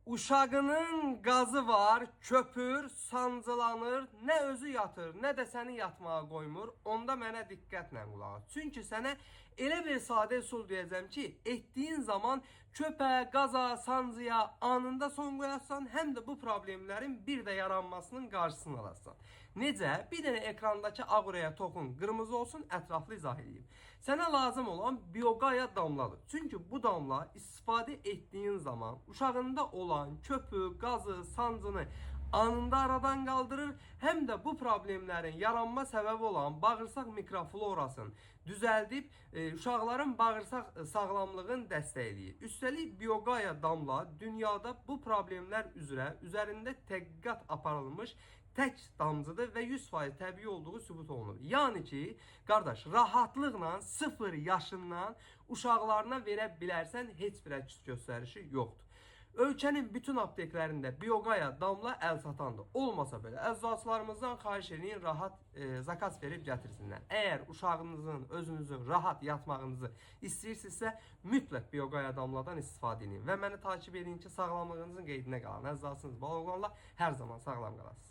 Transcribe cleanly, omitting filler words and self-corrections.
Uşağının qazı var, köpür, sancılanır, nə özü yatır, nə də səni yatmağa qoymur. Onda mənə diqqətlə qulaq as. Çünki sənə elə bir sadə üsul deyəcəm ki, etdiyin zaman köpə, qaza, sancıya anında son qoyasan, həm də bu problemlərin bir də yaranmasının qarşısını alasan. Necə? Bir dənə ekrandakı ağ oraya toxun, qırmızı olsun, ətraflı izah edeyim. Sənə lazım olan Bioqaya damladır. Çünki bu damla istifadə etdiyin zaman uşağında olan köpü, qazı, sancını anında aradan qaldırır, həm də bu problemlərin yaranma səbəbi olan bağırsaq mikroflorasını düzəldib uşaqların bağırsaq sağlamlığını dəstəkləyir. Üstəlik Bioqaya damla dünyada bu problemlər üzrə üzərində tədqiqat aparılmış tək damcıdır və 100% təbii olduğu sübut olunur. Yəni ki, qardaş, rahatlıqla 0 yaşından uşaqlarına verə bilərsən, heç bir əks göstərişi yoxdur. Ölkənin bütün apteklərində Bioqaya damla əl satandır. Olmasa belə əczaçılarımızdan xahiş eləyin, rahat zakaz verib gətirsinlər. Əgər uşağınızın, özünüzün rahat yatmağınızı istəyirsinizsə, mütləq Bioqaya damladan istifadə edin və məni takip edin ki, sağlamlığınızın qeydinə qalın. Əczaçınız Baloğlanla hər zaman sağlam qalasınız.